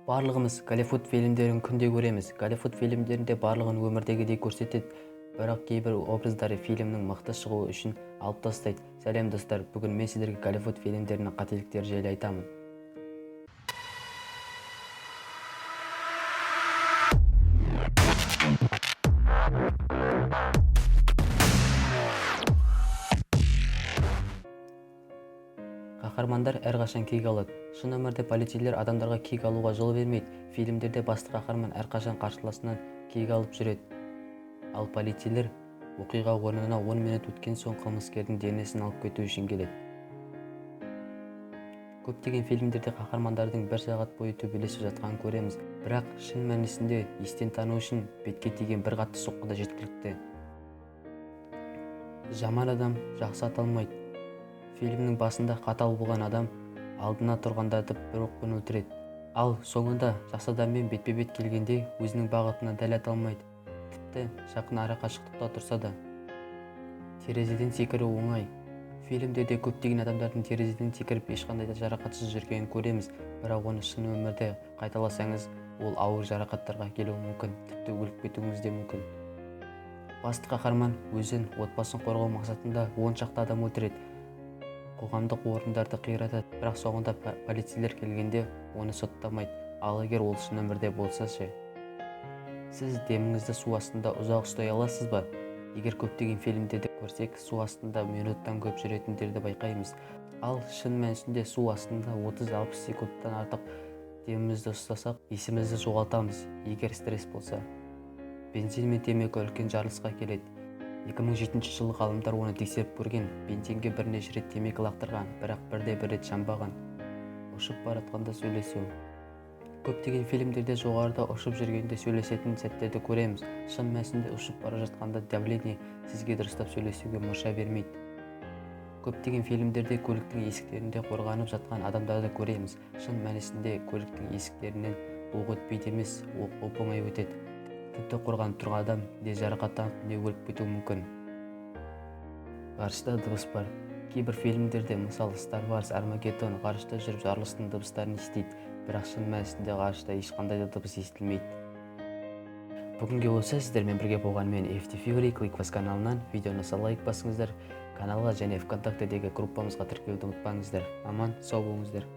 Барлығымыз Голливуд фильмдерін күнде көреміз. Голливуд фильмдерінде барлығын өмірдегідей көрсетеді, бірақ кейбір образдары фильмнің мықты шығуы үшін алып тастайды. Сәлем, достар! Бүгін мен сіздерге Голливуд фильмдерінің қателіктері жайлы айтамын. Қаһармандар әрқашан кек алады. Шын өмірде полицейлер адамдарға кек алуға жол бермейді. Фильмдерде басты қаһарман әрқашан қарсыласынан кек алып жүреді. Ал полицейлер оқиға орнына 10 минут өткен соң қылмыскердің денесін алып кету үшін келеді. Көптеген фильмдерде қаһармандардың бір сағат бойы төбелесіп жатқанын көреміз, бірақ шын мәнісінде естен тану үшін бетке тиген бір қатты соққы да жеткілікті. Жаман адам жақсы аталмайды. Фильмнің басында қатал болған адам алдына тұрғандарды бір оқпен өлтіреді. Ал соңында жақсы адаммен бетпе-бет келгенде өзінің бағытына дәл ата алмайды, тіпті жақын арақашықтықта тұрса да. Терезеден секіру оңай. Фильмдерде көптеген адамдардың терезеден секіріп ешқандай да жарақатсыз жүргенін көреміз, бірақ оны шын өмірде қайталасаңыз, ол ауыр жарақаттарға әкелуі мүмкін, тіпті өліп кетуіңіз де мүмкін. Басты қаһарман өзін, отбасын қорғау мақсатында 10 шақты адам өлтіреді, қоғамдық орындарды қиратады, бірақ соңында полицейлер келгенде оны соттамайды. Ал егер ол шын өмірде болса ше? Сіз деміңізді су астында ұзақ ұстай аласыз ба? Егер көптеген фильмдерді көрсек, су астында минуттан көп жүретіндерді байқаймыз. Ал шын мәнісінде су астында 30-60 секундтан артық демімізді ұстасақ, есімізді жоғалтамыз, егер стресс болса. Бензин мен темекі үлкен жарылысқа келеді. 2007 жылы ғалымдар оны тексеріп көрген. Бензинге бірнеше рет темекі лақтырған, бірақ бірде-бір рет жанбаған. Ұшып баратқанда сөйлесу. Көптеген фильмдерде жоғарыда ұшып жүргенде сөйлесетін сәттерді көреміз. Шын мәнісінде ұшып бара жатқанда давление сізге дұрыстап сөйлесуге мұрша бермейді. Көптеген фильмдерде көліктің есіктерінде қорғанып жатқан адамдарды көреміз. Шын мәнісінде көліктің есіктерінен оқ өтпейді емес, оқ оп-оңай өтеді. Тіпті қорғанып тұрған адам не жарақаттанып, не өліп кетуі мүмкін. Ғарышта дыбыс бар. Кейбір фильмдерде, мысалы Star Wars Армагеддон, ғарышта жүріп жарылыстың дыбыстарын естиді, бірақ шын мәнісінде ғарышта ешқандай да дыбыс естілмейді. Бүгінге осы сіздермен бірге болған мен FT Fury Clickbus каналынан. Видеоны лайк басыңыздар, каналға және ВКонтактедегі группамызға тіркелуді ұмытпаңыздар. Аман, сау болыңыздар.